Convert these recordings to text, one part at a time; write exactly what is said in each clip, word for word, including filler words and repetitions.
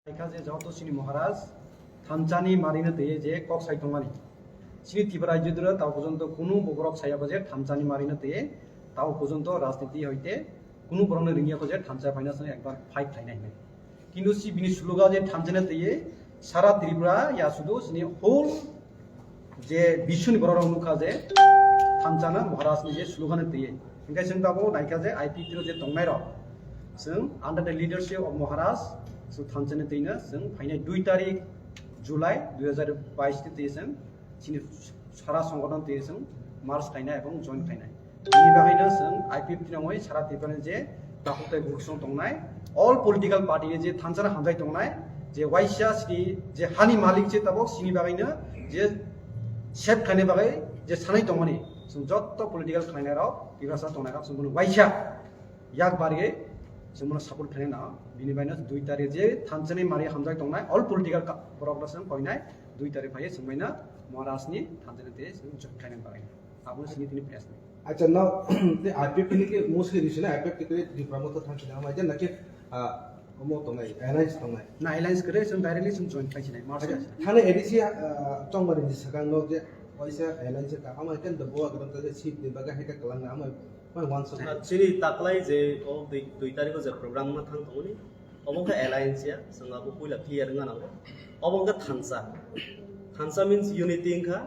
Saikha je joto chini Maharaj thansa ni marina twi je kok sai tongmani. Chini Tripura rajyo dura tao porjonto kunu boborok saya ba je thansa ni marina twi tao porjonto rajniti hoite kunu borokno ringya ko je thansa phaina song ekbar fight khlainai hinwi. Kintu si bini slogan je thansa ni twi sara Tripura ya sudu sini whole je biswni borok rok nukha je thansa no Maharaj ni je slogan ni twi. Hinkhe chwng tabuk naikha je I P F T o je tongnai rok chwng under the leadership of Maharaj chwng thansa ni twi no chwng phainai dui tarik July dui hazar bais ni twi chwng chini sara songothon twi chwng march khainai ebong join khainai. Bini bagwi no chwng I P F T nangwi sara Tripura ni je takhuk tei bukhuk song tongnai, all political party ni je thansa no hamjai tongnai, je waisa sini je hani malik je tabuk sini bagwi no je sep khainai bagwi je sanai tongmani, chwng jotto political khlainai rok Tiprasa tongnai rok chwng bono waisa yak barwi chwng bono support khainai na. Bini bagwi no dui tarik je thansa ni mari hamjai tongnai all political ka-, borok rok chwng koinai dui tarik phaiwi chwng bai no Maharaj ni thansa ni twi chwng join khainai bagwi. Abo sini tini press meet. Acha, no, te I P F T ni ke mostly risi na, I P F T ke Tipra Motha thansi na, ama jan nake, ah, omo tongnai, alliance tongnai. Na alliance kere, chwng directly chwng join khai sinai, March Acha, khaisi. Thane A D C, ah, chongmari ni sakang no je, waisa alliance ka, ama jan the boa kadam ta je seat ni baga heka kalang na, ama, ama one side. Ah, chini taklai je, o dui, dui tarikh o je program ma thang tongoni, obo khe alliance ya, chwng abo puila clear wngna nango. Obo khe thansa. Thansa means unity wngkha,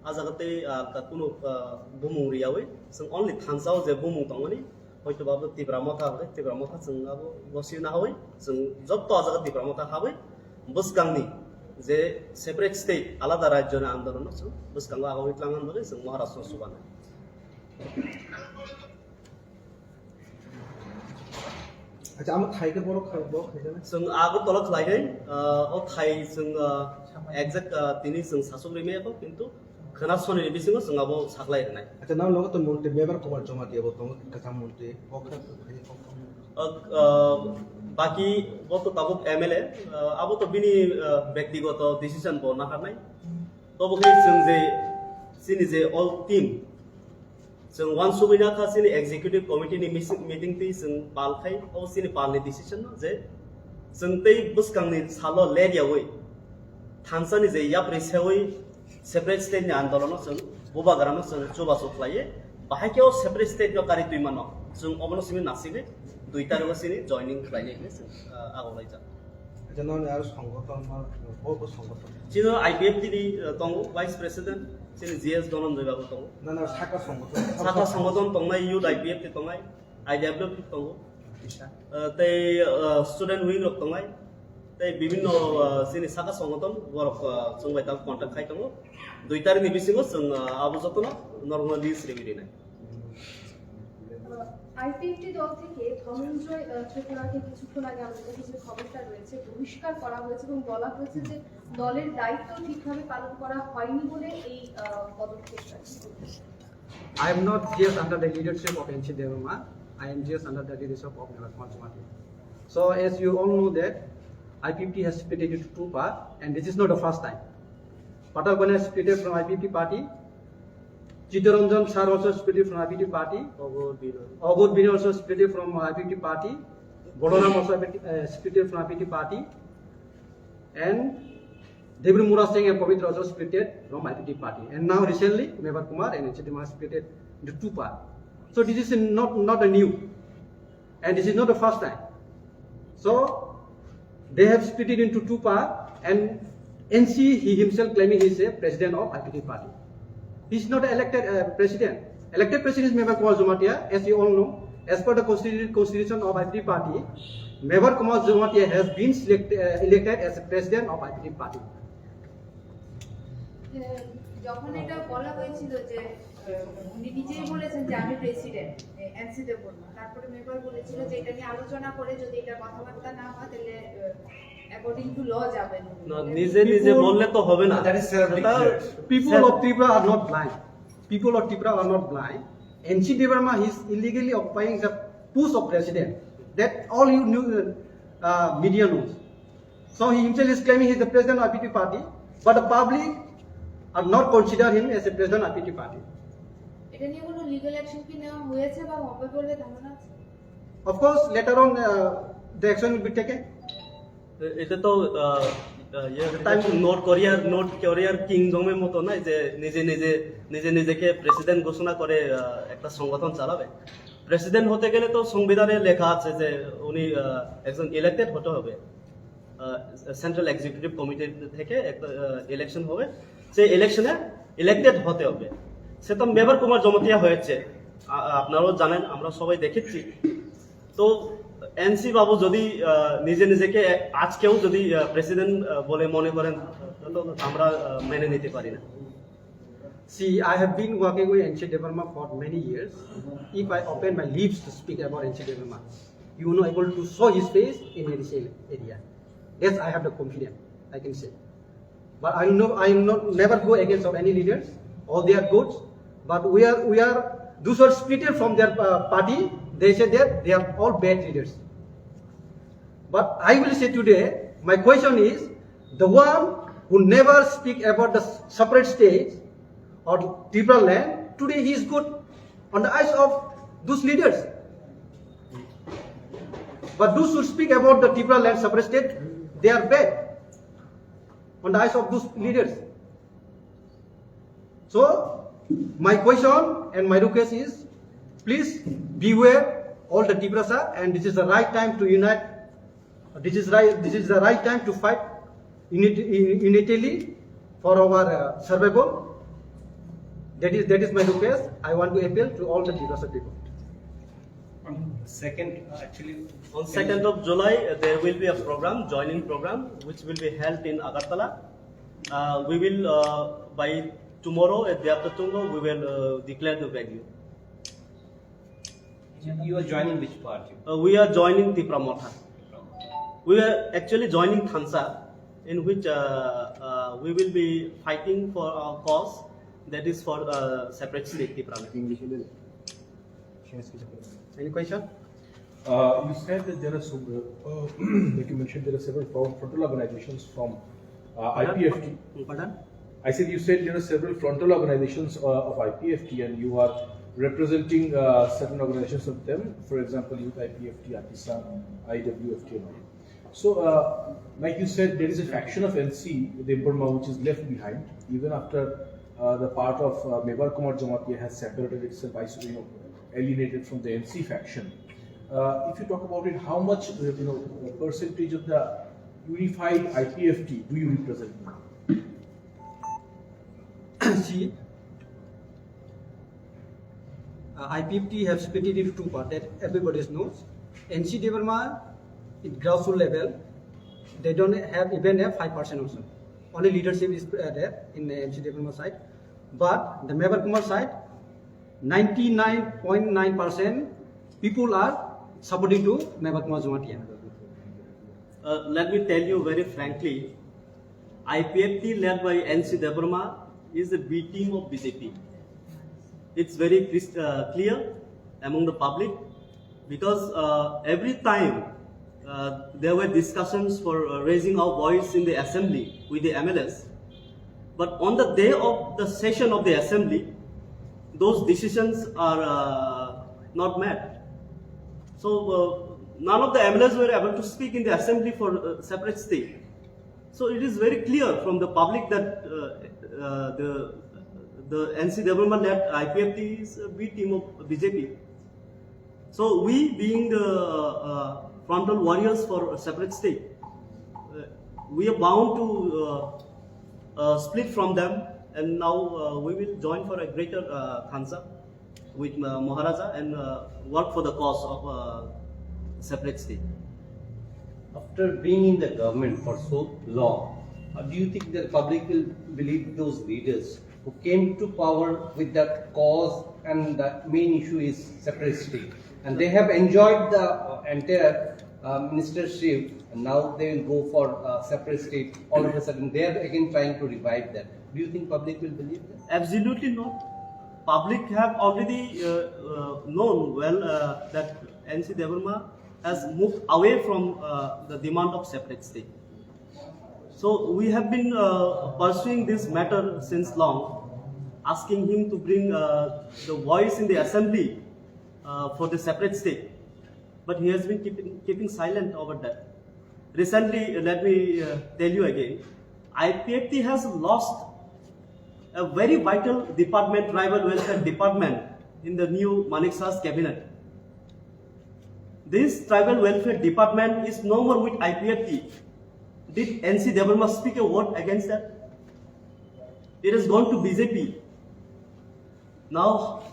ah jaga tei, ah, ka-, kunu, ah, bumung riyawi, chwng only thansa o je bumung tongmani, hoito ba abo Tipra Motha hwnkhe, Tipra Motha chwng abo gosina hawi, chwng jotto ah jaga Tipra Motha hawi, bwskangni je separate state, alada rajyoni andolono chwng bwskango agogwi tlangnani bagwi chwng Maharashtra no chubanai. Acha, amo thai khe borok kha-, borok khaijana? Chwng Agartala khlai khe, ah, o thai chwng, ah, exact, ah, tini chwng sasuk rimaya kho, kintu khwna soni ni bisingo chwng abo saklai rwnai. Acha, nang logo to montri Mevar Kumar Jamatia bo tongo, kwcham montri, bo khe, khe, khe, khe. Ah, ah, baki bo to tabuk M L A, ah, abo to bini, ah, bektigoto decision bo naharnai. Tobo khe chwng je chini je all team, chwng uansugwi nakha chini executive committee ni misi-, meeting twi chwng pal khai, o chini pal ni decision no je chwng tei bwskang ni salo ler yawi thansa ni je yapri sewi separate state ni andolon no chwng bubagra no chwng chubachu khlaiwi, bahai khe o separate state no kari twi mano chwng obono simi nasigwi dui tarikh o chini joining khlainai hinwi chwng, ah, agok laijak. Acha, noni aro songothon ma, bo, bo songothon. Chini I P F T ni, eh, tongo Vice President, chini G S Dhananjoy babu tongo. Na, na, saka songothon. Saka songothon tongnai, Youth I P F T tongnai, I W F T tongo. Acha. Eh, tei, eh, Student Wing rok tongnai. Tei bibinno, eh, chini saka songothon borok, eh, chwng bai tabuk contact khai tongo. Dui tarikh ni bisingo chwng, eh, abo jotono normal list rwi rinai. IPFT দল থেকে ধনঞ্জয়, আহ, ত্রিপুরাকে কিছুক্ষণ আগে আমাদের কাছে যে খবরটা রয়েছে, বহিষ্কার করা হয়েছে এবং বলা হয়েছে যে দলের দায়িত্ব ঠিকভাবে পালন করা হয়নি বলে এই, আহ, পদক্ষেপটা। I am not G S under the leadership of N C Debbarma. I am G S under the leadership of Mevar Kumar Jamatia. So, as you all know that I P F T has splitted into two parts, and this is not the first time. Patal Bhani splitted from I P F T party. Chittaranjan sir also splitted from I P F T party. Agur Bina. Agur Bina also splitted from I P F T party. Balaram also, uh, splitted from I P F T party. And Debri Mura Singh and Pabitra also splitted from I P F T party. And now recently, Mevar Kumar and N C Debbarma splitted into two parts. So this is not, not a new. And this is not the first time. So, they have split it into two parts, and N C, he himself claiming he is a president of I P F T party. He is not elected, uh, president. Elected president is Mevar Kumar Jamatia, as you all know. As per the constitu-, constitution of I P F T party, Mevar Kumar Jamatia has been select-, uh, elected as a president of I P F T party. যে যখন এটা বলা হয়েছিল যে, আহ, উনি নিজেই বলেছেন যে আমি প্রেসিডেন্ট, এ, এনসি দেববর্মা। তারপরে মেম্বার বলেছিল যে এটা নিয়ে আলোচনা করে যদি এটা কথাবার্তা না হয় তাহলে, আহ, অ্যাকর্ডিং টু ল যাবে না। না, নিজে নিজে বললে তো হবে না। That is self declared. People of Tripura are not blind. People of Tripura are not blind. N C Debbarma, he is illegally occupying the post of president. That all you knew, uh, media knows. So he himself is claiming he is the president of I P F T party, but the public are not consider him as a president of I P F T party. এটা নিয়ে কোনো legal action কি নেওয়া হয়েছে বা হবে বলে ধারণা আছে? Of course, later on, uh, the action will be taken. এটা তো আহ, আহ, ইয়ে, এটা তো নর্থ কোরিয়ার নর্থ কোরিয়ার কিং জং এর মতো নয় যে নিজে নিজে নিজে নিজেকে প্রেসিডেন্ট ঘোষণা করে আহ, একটা সংগঠন চালাবে। প্রেসিডেন্ট হতে গেলে তো সংবিধানে লেখা আছে যে উনি আহ, একজন ইলেক্টেড হতে হবে। সেন্ট্রাল এক্সিকিউটিভ কমিটি থেকে একটা ইলেকশন হবে, সেই ইলেকশনে ইলেক্টেড হতে হবে। সে তো মেবার কুমার জমাতিয়া হয়েছে, আ- আপনারাও জানেন, আমরা সবাই দেখেছি। তো এনসি বাবু যদি আহ, নিজে নিজেকে আজকেও যদি প্রেসিডেন্ট বলে মনে করেন, তাহলে আমরা আহ, মেনে নিতে পারি না। See, I have been working with N C Debbarma for many years. If I open my lips to speak about N C Debbarma, you will not able to show his face in any area. Yes, I have the confidence, I can say. But I know I am not never go against of any leaders. All they are good, but we are we are those who are splitted from their uh, party. They say that they are all bad leaders. But I will say today, my question is, the one who never speak about the separate state or Tripura land, today he is good on the eyes of those leaders. But those who speak about the Tripura land separate state, they are bad on the eyes of those leaders. So, my question and my request is, please beware all the Tiprasa, and this is the right time to unite. This is right. This is the right time to fight unit, unitily for our uh, survival. That is that is my request. I want to appeal to all the Tiprasa people. Second, actually, On second of July, uh, there will be a program, joining program, which will be held in Agartala. Uh, we will, uh, by tomorrow at the afternoon, we will uh, declare the venue. You are joining which party? Uh, we are joining Tipra Motha. We are actually joining Thansa, in which uh, uh, we will be fighting for our cause, that is for uh, separate state Tipra. Any question? Uh, you said that there are some, uh, like you mentioned, there are several front- frontal organizations from uh, I P F T. Pardon? I said you said there are several frontal organizations uh, of I P F T, and you are representing uh, certain organizations of them. For example, Youth I P F T, Artisan, I W F T, and all. So, uh, like you said, there is a faction of N C Debbarma which is left behind, even after uh, the part of uh, Mebar Kumar Jamatia has separated itself, iso- you know, alienated from the N C faction. Uh, if you talk about it, how much uh, you know uh, percentage of the unified I P F T do you represent now? See, uh, I P F T have split it into two parts that everybody knows. N C Debbarma, at grassroots level, they don't have even have five percent also. Only leadership is uh, there in the N C Debbarma side. But the Mebar Kumar side, ninety-nine point nine percent people are supporting to Mebar Kumar Jamatia. Uh, let me tell you very frankly, I P F T led by N C Debbarma is a B team of B J P. It's very cris- uh, clear among the public because uh, every time uh, there were discussions for uh, raising our voice in the assembly with the M L As, but on the day of the session of the assembly, those decisions are uh, not met. So uh, none of the M L As were able to speak in the assembly for uh, separate state. So it is very clear from the public that uh, uh, the the N C Debbarma led I P F T is a B team of B J P. So we, being the uh, frontal warriors for a separate state, uh, we are bound to uh, uh, split from them, and now uh, we will join for a greater uh, Khansa with uh, Maharaja and uh, work for the cause of uh, separate state. After being in the government for so long, uh, do you think the public will believe those leaders who came to power with that cause and the main issue is separate state? And they have enjoyed the uh, entire uh, ministership, and now they will go for uh, separate state. All of a sudden, they are again trying to revive that. Do you think public will believe that? Absolutely not. Public have already uh, uh, known well uh, that N C Debbarma has moved away from uh, the demand of separate state. So we have been uh, pursuing this matter since long, asking him to bring uh, the voice in the assembly uh, for the separate state. But he has been keeping, keeping silent over that. Recently, let me uh, tell you again, I P F T has lost a very vital department, tribal welfare department, in the new Manik Shah's cabinet. This tribal welfare department is no more with I P F T. Did N C Debbarma speak a word against that? It has gone to B J P. Now,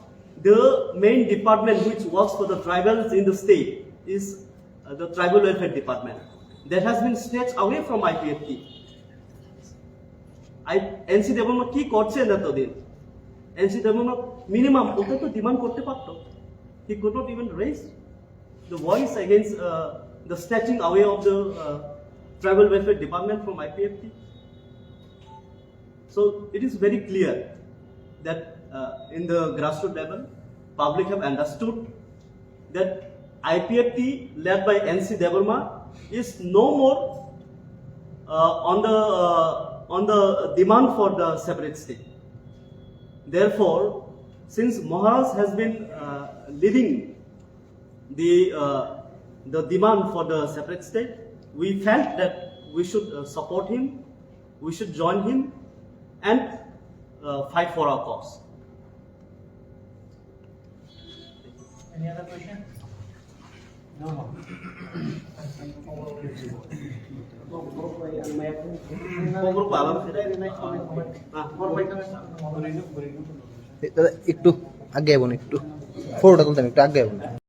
the main department which works for the tribals in the state is uh, the tribal welfare department. That has been snatched away from I P F T. I, N C Debbarma কি করছেন এতদিন? N C Debbarma minimum ওকে তো ডিমান্ড করতে পারতো. He could not even raise the voice against uh, the snatching away of the uh, tribal welfare department from I P F T. So it is very clear that uh, in the grassroots level, public have understood that I P F T led by N C Debbarma is no more uh, on the uh, on the demand for the separate state. Therefore, since Maharaj has been uh, leading the uh, the demand for the separate state, we felt that we should uh, support him, we should join him, and uh, fight for our cause. Any other question? No, no. Pogro pala. Ah, pogro pala. দাদা, একটু আগে যাবেন, একটু ফটোটা তুলতাম, একটু আগে যাবেন।